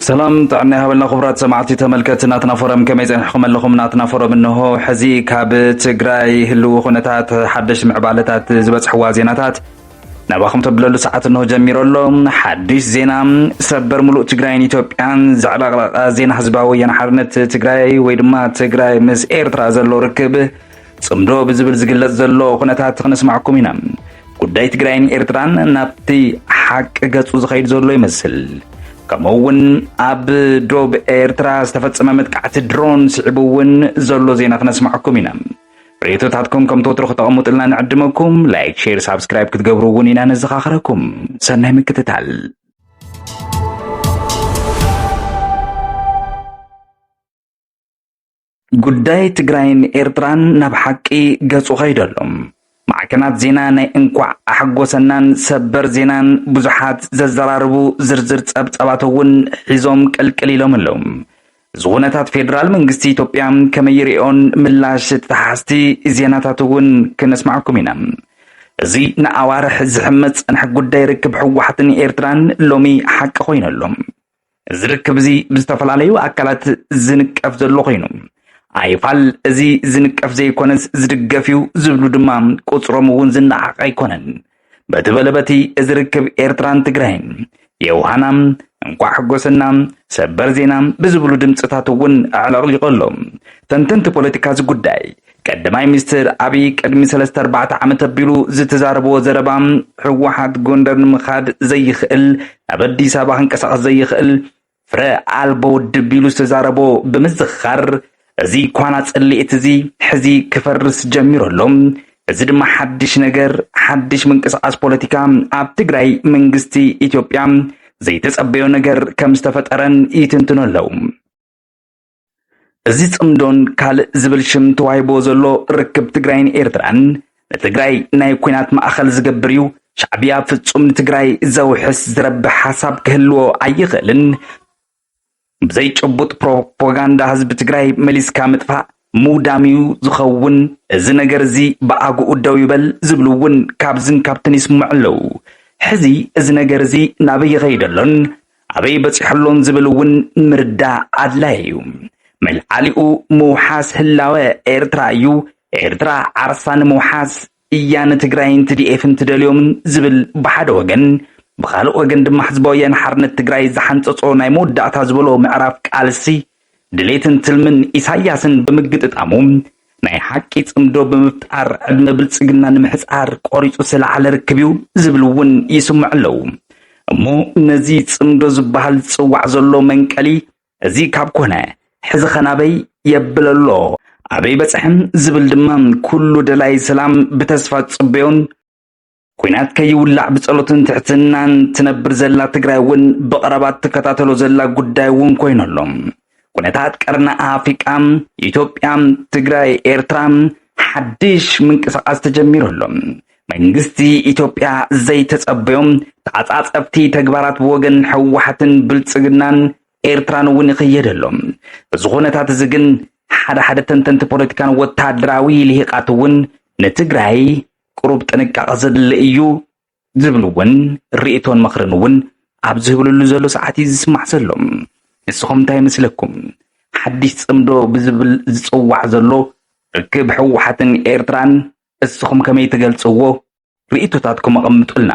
ሰላም ጥዕና ይሃበልና ክቡራት ሰማዕቲ ተመልከቲ ናትና ፎረም፣ ከመይ ጸኒሕኩም ኣለኹም? ናትና ፎረም እንሆ ሕዚ ካብ ትግራይ ህልው ኩነታት ሓደሽ ምዕባለታት ዝበጽሕዋ ዜናታት ናባኹም ተብለሉ ሰዓት እንሆ ጀሚሩ ኣሎ። ሓድሽ ዜና፣ ሰበር ሙሉእ ትግራይን ኢትዮጵያን ዘዕለቕለቐ ዜና ህዝባዊ ወያነ ሓርነት ትግራይ ወይ ድማ ትግራይ ምስ ኤርትራ ዘሎ ርክብ ጽምዶ ብዝብል ዝግለጽ ዘሎ ኩነታት ክነስማዕኩም ኢና። ጉዳይ ትግራይን ኤርትራን ናብቲ ሓቂ ገጹ ዝኸይድ ዘሎ ይመስል። ከምኡ እውን ኣብ ዶብ ኤርትራ ዝተፈጸመ መጥቃዕቲ ድሮን ስዒቡ እውን ዘሎ ዜና ክነስማዕኩም ኢና። ርእይቶታትኩም ከም ተወትሮ ክተቐምጡልና ንዕድመኩም። ላይክ፣ ሼር፣ ሳብስክራይብ ክትገብሩ እውን ኢና ነዘኻኽረኩም። ሰናይ ምክትታል። ጉዳይ ትግራይን ኤርትራን ናብ ሓቂ ገጹ ከይደሎም ማዕከናት ዜና ናይ እንኳዕ ኣሕጎሰናን ሰበር ዜናን ብዙሓት ዘዘራርቡ ዝርዝር ጸብጻባት እውን ሒዞም ቅልቅል ኢሎም ኣለዉ። እዚ ኩነታት ፌደራል መንግስቲ ኢትዮጵያ ከመይ ይርእዮን ምላሽ ተሓዝቲ ዜናታት እውን ክነስማዕኩም ኢና። እዚ ንኣዋርሕ ዝሕመ ዝጸንሐ ጉዳይ ርክብ ህወሓትን ኤርትራን ሎሚ ሓቂ ኮይኑ ኣሎ። እዚ ርክብ እዚ ብዝተፈላለዩ ኣካላት ዝንቀፍ ዘሎ ኮይኑ፣ ኣይፋል እዚ ዝንቀፍ ዘይኮነስ ዝድገፍ እዩ ዝብሉ ድማ ቁጽሮም እውን ዝነዓቕ ኣይኮነን። በቲ በለ በቲ እዚ ርክብ ኤርትራን ትግራይን የውሃና፣ እንኳዕ ሕጎሰና፣ ሰበር ዜና ብዝብሉ ድምፅታት እውን ኣዕለቕሊቑ ኣሎ። ተንተንቲ ፖለቲካ እዚ ጉዳይ ቀዳማይ ሚኒስትር ኣብይ ቅድሚ ሰለስተ ኣርባዕተ ዓመት ኣቢሉ ዝተዛረብዎ ዘረባ ህወሓት ጎንደር ንምኻድ ዘይኽእል፣ ናብ ኣዲስ ኣበባ ክንቀሳቐስ ዘይኽእል ፍረ ኣልቦ ውድብ ኢሉ ዝተዛረቦ ብምዝኽኻር፣ እዚ ኳና ጽልኢት እዚ ሕዚ ክፈርስ ጀሚሩ ኣሎ። እዚ ድማ ሓድሽ ነገር፣ ሓድሽ ምንቅስቓስ ፖለቲካ ኣብ ትግራይ መንግስቲ ኢትዮጵያ ዘይተጸበዮ ነገር ከም ዝተፈጠረን ይትንትኑ ኣለዉ። እዚ ጽምዶን ካልእ ዝብል ሽም ተዋሂብዎ ዘሎ ርክብ ትግራይን ኤርትራን ንትግራይ ናይ ኲናት ማእኸል ዝገብር እዩ። ሻዕብያ ፍጹም ንትግራይ ዘውሕስ ዝረብሕ ሓሳብ ክህልዎ ኣይኽእልን። ብዘይጭቡጥ ፕሮፓጋንዳ ህዝቢ ትግራይ መሊስካ ምጥፋእ ምውዳም እዩ ዝኸውን። እዚ ነገር እዚ ብኣግኡ ደው ይበል ዝብሉ እውን ካብዝን ካብትን ይስምዑ ኣለዉ። ሕዚ እዚ ነገር እዚ ናበይ ይኸይድ ኣሎን ኣበይ በጺሑ ኣሎን ዝብል እውን ምርዳእ ኣድላዪ እዩ። መልዓሊኡ ምውሓስ ህላወ ኤርትራ እዩ። ኤርትራ ዓርሳ ንምውሓስ እያ ንትግራይን ቲ ዲ ኤፍን ትደልዮምን ዝብል ብሓደ ወገን፣ ብኻልእ ወገን ድማ ህዝባዊ ወያነ ሓርነት ትግራይ ዝሓንጸጾ ናይ መወዳእታ ዝበሎ ምዕራፍ ቃልሲ ድሌትን ትልምን ኢሳያስን ብምግጥጣሙ፣ ናይ ሓቂ ጽምዶ ብምፍጣር ዕድመ ብልጽግና ንምሕጻር ቆሪጹ ዝለዓለ ርክብ እዩ ዝብል እውን ይስምዑ ኣለዉ። እሞ ነዚ ጽምዶ ዝበሃል ዝጽዋዕ ዘሎ መንቀሊ እዚ ካብ ኮነ፣ ሕዚ ኸ ናበይ የብል ኣሎ? ኣበይ በጽሕን ዝብል ድማ ኩሉ ደላይ ሰላም ብተስፋ ዝጽበዮን ኲናት ከይውላዕ ብጸሎትን ትሕትናን ትነብር ዘላ ትግራይ እውን ብቐረባ ትከታተሎ ዘላ ጉዳይ እውን ኮይኑ ኣሎ። ኩነታት ቀርኒ ኣፍሪቃ፣ ኢትዮጵያ፣ ትግራይ፣ ኤርትራ ሓድሽ ምንቅስቓስ ተጀሚሩ ኣሎ። መንግስቲ ኢትዮጵያ ዘይተጸበዮም ተዓጻጸፍቲ ተግባራት ብወገን ህወሓትን ብልጽግናን ኤርትራን እውን ይኽየድ ኣሎ። እዚ ኩነታት እዚ ግን ሓደ ሓደ ተንተንቲ ፖለቲካን ወታደራዊ ልሂቃት እውን ንትግራይ ቁሩብ ጥንቃቐ ዘድሊ እዩ ዝብል እውን ርእይቶን ምኽርን እውን ኣብ ዝህብልሉ ዘሎ ሰዓት እዩ ዝስማዕ ዘሎ። ንስኹም እንታይ ይመስለኩም? ሓድሽ ጽምዶ ብዝብል ዝጽዋዕ ዘሎ ርክብ ህወሓትን ኤርትራን እስኹም ከመይ ትገልጽዎ? ርእይቶታትኩም ኣቐምጡልና።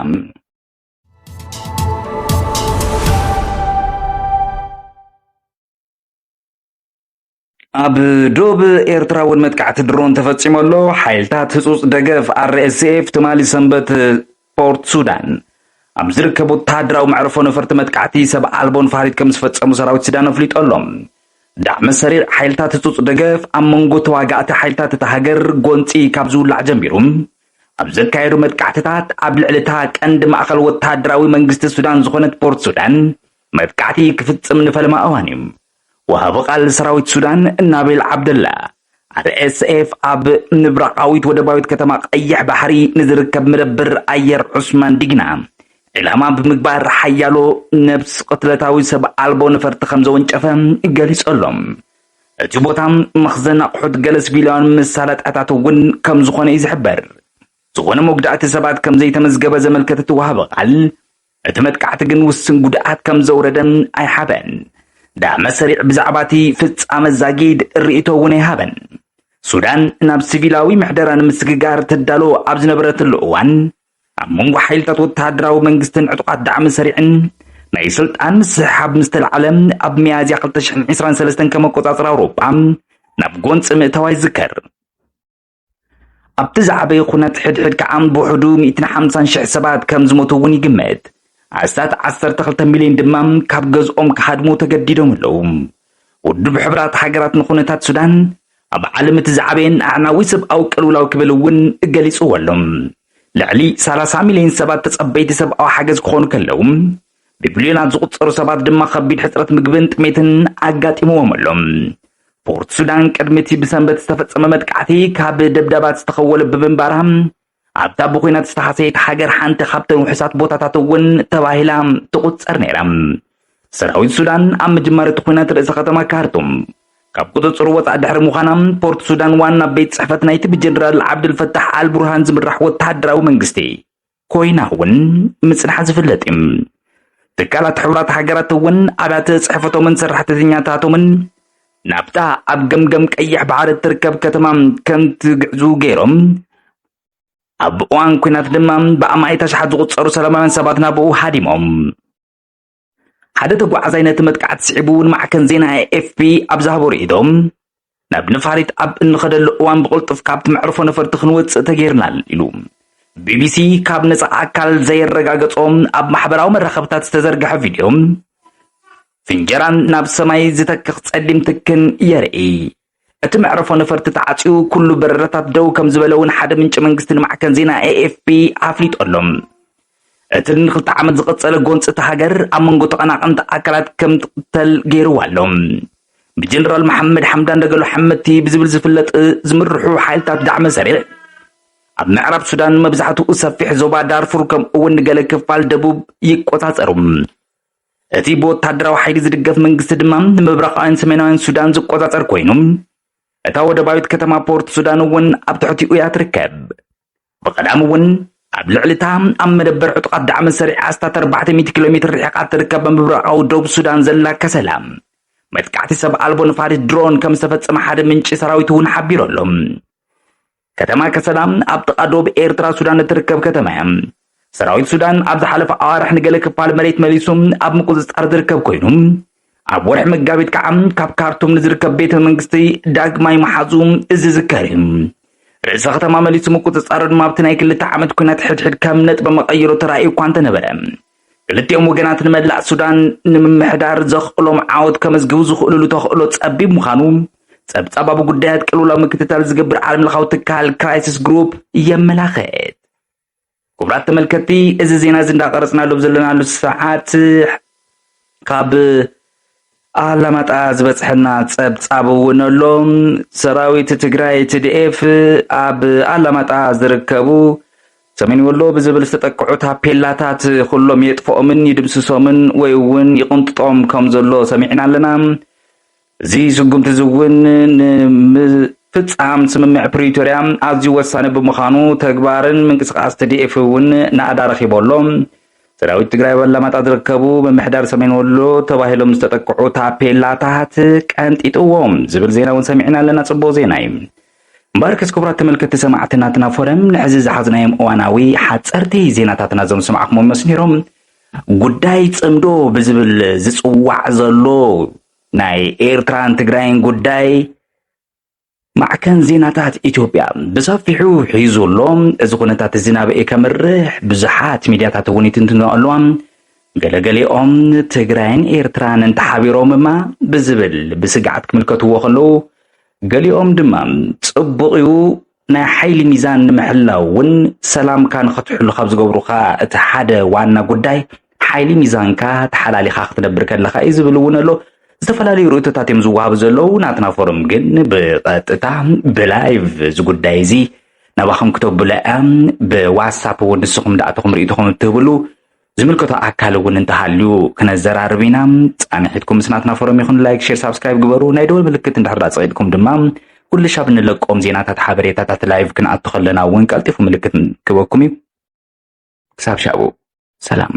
ኣብ ዶብ ኤርትራ እውን መጥቃዕቲ ድሮን ተፈጺሙ ኣሎ። ሓይልታት ህጹጽ ደገፍ ኣር ኤስ ኤፍ ትማሊ ሰንበት ፖርት ሱዳን ኣብ ዝርከብ ወተሃደራዊ መዕርፎ ነፈርቲ መጥቃዕቲ ሰብ ኣልቦ ንፋሪት ከም ዝፈጸሙ ሰራዊት ሱዳን ኣፍሊጡ ኣሎ። ዳዕመ ሰሪዕ ሓይልታት ህጹጽ ደገፍ ኣብ መንጎ ተዋጋእቲ ሓይልታት እታ ሃገር ጎንጺ ካብ ዝውላዕ ጀሚሩ ኣብ ዘካየዱ መጥቃዕትታት ኣብ ልዕሊ እታ ቀንዲ ማእኸል ወተሃደራዊ መንግስቲ ሱዳን ዝኾነት ፖርት ሱዳን መጥቃዕቲ ክፍጽም ንፈልማ እዋን እዩ። ወሃቢ ቃል ሰራዊት ሱዳን ናቢል ዓብደላ፣ ኣር ኤስ ኤፍ ኣብ ምብራቓዊት ወደባዊት ከተማ ቀይሕ ባሕሪ ንዝርከብ መደብር ኣየር ዑስማን ዲግና ዒላማ ብምግባር ሓያሎ ነብስ ቅትለታዊ ሰብ ኣልቦ ነፈርቲ ከም ዘወንጨፈ ገሊጹ ኣሎ። እቲ ቦታ መኽዘን ኣቑሑት ገለ ሲቪላውያን መሳለጥያታት እውን ከም ዝኾነ እዩ ዝሕበር። ዝኾነ መጉዳእቲ ሰባት ከም ዘይተመዝገበ ዘመልከተ እቲ ወሃቢ ቃል፣ እቲ መጥቃዕቲ ግን ውስን ጉድኣት ከም ዘውረደ ኣይሓበን። ዳዕመ ሰሪዕ ብዛዕባ እቲ ፍጻመ ዛጊድ ርእይቶ እውን ኣይሃበን። ሱዳን ናብ ሲቪላዊ ምሕደራ ንምስግጋር ትዳሎ ኣብ ዝነበረትሉ እዋን፣ ኣብ መንጎ ሓይልታት ወተሃደራዊ መንግስትን ዕጡቓት ዳዕመ ሰሪዕን ናይ ስልጣን ምስሕሓብ ምስ ተለዓለ፣ ኣብ ሚያዝያ ክልተ ሽሕን ዕስራን ሰለስተን ከም ኣቆጻጽራ ኣውሮጳ ናብ ጎንጺ ምእታዋ ይዝከር። ኣብቲ ዝዓበየ ኩናት ሕድሕድ ከዓ ብውሕዱ ሚእትን ሓምሳን ሽሕ ሰባት ከም ዝሞቱ እውን ይግመት። ኣስታት ዓሰርተ ክልተ ሚልዮን ድማ ካብ ገዝኦም ክሃድሙ ተገዲዶም ኣለዉ። ውድብ ሕቡራት ሃገራት ንኩነታት ሱዳን ኣብ ዓለም እቲ ዝዓበየን ኣዕናዊ ሰብኣዊ ቅልውላው ክብል እውን ገሊጽዎ ኣሎ። ልዕሊ ሰላሳ ሚልዮን ሰባት ተጸበይቲ ሰብኣዊ ሓገዝ ክኾኑ ከለዉ፣ ብቢልዮናት ዝቑጸሩ ሰባት ድማ ከቢድ ሕጽረት ምግብን ጥሜትን ኣጋጢምዎም ኣሎ። ፖርት ሱዳን ቅድሚ እቲ ብሰንበት ዝተፈጸመ መጥቃዕቲ ካብ ደብዳባት ዝተኸወለ ብምንባራ፣ ኣብታ ብኹናት ዝተሃሰየት ሃገር ሓንቲ ካብተን ውሑሳት ቦታታት እውን ተባሂላ ትቑጸር ነይራ። ሰራዊት ሱዳን ኣብ ምጅማር እቲ ኹናት ርእሰ ከተማ ካርቱም ካብ ቁጽጽሩ ወጻእ ድሕሪ ምዃና፣ ፖርት ሱዳን ዋና ቤት ጽሕፈት ናይቲ ብጀነራል ዓብዱልፈታሕ ኣልቡርሃን ዝምራሕ ወተሃደራዊ መንግስቲ ኮይና እውን ምጽንሓ ዝፍለጥ እዩ። ትካላት ሕቡራት ሃገራት እውን ኣብያተ ጽሕፈቶምን ሰራሕተኛታቶምን ናብታ ኣብ ገምገም ቀይሕ ባሕሪ እትርከብ ከተማ ከም ትግዕዙ ገይሮም፣ ኣብ እዋን ኲናት ድማ ብኣማኢት ኣሽሓት ዝቑጸሩ ሰላማውያን ሰባት ናብኡ ሃዲሞም። ሓደ ተጓዓዛይ ነቲ መጥቃዕቲ ስዒቡ ንማዕከን ዜና ኤኤፍፒ ኣብ ዝሃቦ ርእይቶ፣ ናብ ነፋሪት ኣብ እንኸደሉ እዋን ብቕልጡፍ ካብቲ መዕርፎ ነፈርቲ ክንወጽእ ተገይርናል ኢሉ። ቢቢሲ ካብ ነጻ ኣካል ዘየረጋገጾ ኣብ ማሕበራዊ መራኸብታት ዝተዘርግሐ ቪድዮ፣ ፍንጀራን ናብ ሰማይ ዝተክኽ ጸሊም ትክን የርኢ። እቲ መዕረፎ ነፈርቲ ተዓጽዩ፣ ኩሉ በረራታት ደው ከም ዝበለ እውን ሓደ ምንጪ መንግስቲ ንማዕከን ዜና ኤኤፍፒ ኣፍሊጡ ኣሎ። እቲ ንክልተ ዓመት ዝቐጸለ ጎንጺ እታ ሃገር ኣብ መንጎ ተቐናቐንቲ ኣካላት ከም ትቕተል ገይርዋ ኣሎ። ብጀነራል መሓመድ ሓምዳን ደገሎ ሓመቲ ብዝብል ዝፍለጥ ዝምርሑ ሓይልታት ዳዕመ ሰሪዕ፣ ኣብ ምዕራብ ሱዳን መብዛሕትኡ ሰፊሕ ዞባ ዳርፉር ከምኡ እውን ንገለ ክፋል ደቡብ ይቆጻጸሩ። እቲ ብወታደራዊ ሓይሊ ዝድገፍ መንግስቲ ድማ ንምብራቓውያን ሰሜናውያን ሱዳን ዝቆጻጸር ኮይኑ፣ እታ ወደባዊት ከተማ ፖርት ሱዳን እውን ኣብ ትሕቲኡ እያ ትርከብ። ብቐዳም እውን ኣብ ልዕሊ እታ ኣብ መደበር ዕጡቓት ዳዕመ ሰሪዕ ኣስታት ኣርባዕተ ሚእቲ ኪሎ ሜትር ርሒቓ እትርከብ ኣብ ምብራቓዊ ደቡብ ሱዳን ዘላ ከሰላ መጥቃዕቲ ሰብ ኣልቦ ነፋሪት ድሮን ከም ዝተፈጸመ ሓደ ምንጪ ሰራዊት እውን ሓቢሩ ኣሎ። ከተማ ከሰላ ኣብ ጥቓ ዶብ ኤርትራ ሱዳን እትርከብ ከተማ እያ። ሰራዊት ሱዳን ኣብ ዝሓለፈ ኣዋርሕ ንገለ ክፋል መሬት መሊሱ ኣብ ምቁጽጻር ዝርከብ ኮይኑ፣ ኣብ ወርሒ መጋቢት ከዓ ካብ ካርቱም ንዝርከብ ቤተ መንግስቲ ዳግማይ መሓዙ ዝዝከር እዩ። ርእሰ ከተማ መሊሱ ምቁጽጻሩ ድማ ኣብቲ ናይ ክልተ ዓመት ኲናት ሕድሕድ ከም ነጥቢ መቐይሮ ተራእዩ እኳ እንተነበረ፣ ክልቲኦም ወገናት ንመላእ ሱዳን ንምምሕዳር ዘኽእሎም ዓወት ከመዝግቡ ዝኽእልሉ ተኽእሎ ጸቢብ ምዃኑ ጸብጻብ ኣብ ጉዳያት ቅልውላው ምክትታል ዝገብር ዓለምለኻዊ ትካል ክራይሲስ ግሩፕ የመላኽት። ክቡራት ተመልከትቲ፣ እዚ ዜና እዚ እንዳቐረጽናሉ ዘለናሉ ሰዓት ካብ ኣላማጣ ዝበጽሐና ጸብጻብ እውን ኣሎ። ሰራዊት ትግራይ ቲዲኤፍ ኣብ ኣላማጣ ዝርከቡ ሰሜን ወሎ ብዝብል ዝተጠቅዑ ታፔላታት ኩሎም የጥፍኦምን ይድምስሶምን ወይ እውን ይቕንጥጦም ከም ዘሎ ሰሚዕና ኣለና። እዚ ስጉምቲ እዚ እውን ንምፍጻም ስምምዕ ፕሪቶርያ ኣዝዩ ወሳኒ ብምዃኑ፣ ተግባርን ምንቅስቓስ ቲዲኤፍ እውን ናእዳ ረኺቡ ኣሎ። ሰራዊት ትግራይ ኣብ ኣላማጣ ዝርከቡ ምምሕዳር ሰሜን ወሎ ተባሂሎም ዝተጠቅዑ ታፔላታት ቀንጢጥዎም ዝብል ዜና እውን ሰሚዕና ኣለና። ጽቡቕ ዜና እዩ። እምበኣርከስ ክቡራት ተመልከትቲ ሰማዕቲ ናትና ፎረም፣ ንሕዚ ዝሓዝናዮም እዋናዊ ሓጸርቲ ዜናታትና እዞም ዝሰማዕኹሞም ይመስሉ ነይሮም። ጉዳይ ጽምዶ ብዝብል ዝጽዋዕ ዘሎ ናይ ኤርትራን ትግራይን ጉዳይ ማዕከን ዜናታት ኢትዮጵያ ብሰፊሑ ሒዙ ኣሎ። እዚ ኩነታት እዚ ናበይ ከምርሕ ብዙሓት ሚድያታት እውን ይትንትኖ ኣለዋ። ገለገሊኦም ትግራይን ኤርትራን እንተሓቢሮምማ ብዝብል ብስግዓት ክምልከትዎ ከለዉ፣ ገሊኦም ድማ ጽቡቕ እዩ፣ ናይ ሓይሊ ሚዛን ንምሕላው እውን ሰላምካ ንኸትሕሉ ካብ ዝገብሩኻ እቲ ሓደ ዋና ጉዳይ ሓይሊ ሚዛንካ ተሓላሊኻ ክትነብር ከለኻ እዩ ዝብል እውን ኣሎ። ዝተፈላለዩ ርእቶታት እዮም ዝወሃቡ ዘለዉ። ናትና ፎረም ግን ብቐጥታ ብላይቭ እዚ ጉዳይ እዚ ናባኹም ክተብሎ እያ። ብዋትሳፕ እውን ንስኹም ደኣተኹም ርእይቶኹም እትህብሉ ዝምልከቶ ኣካል እውን እንተሃልዩ ክነዘራርብ ኢና። ጻንሒትኩም ምስ ናትና ፎረም ይኹን። ላይክ፣ ሼር፣ ሳብስክራይብ ግበሩ። ናይ ደወል ምልክት እንድሕር ዳጽቂጥኩም ድማ ኩሉ ሻብ እንለቆም ዜናታት፣ ሓበሬታታት ላይቭ ክንኣቱ ከለና እውን ቀልጢፉ ምልክት ክበኩም እዩ። ክሳብ ሻቡ ሰላም።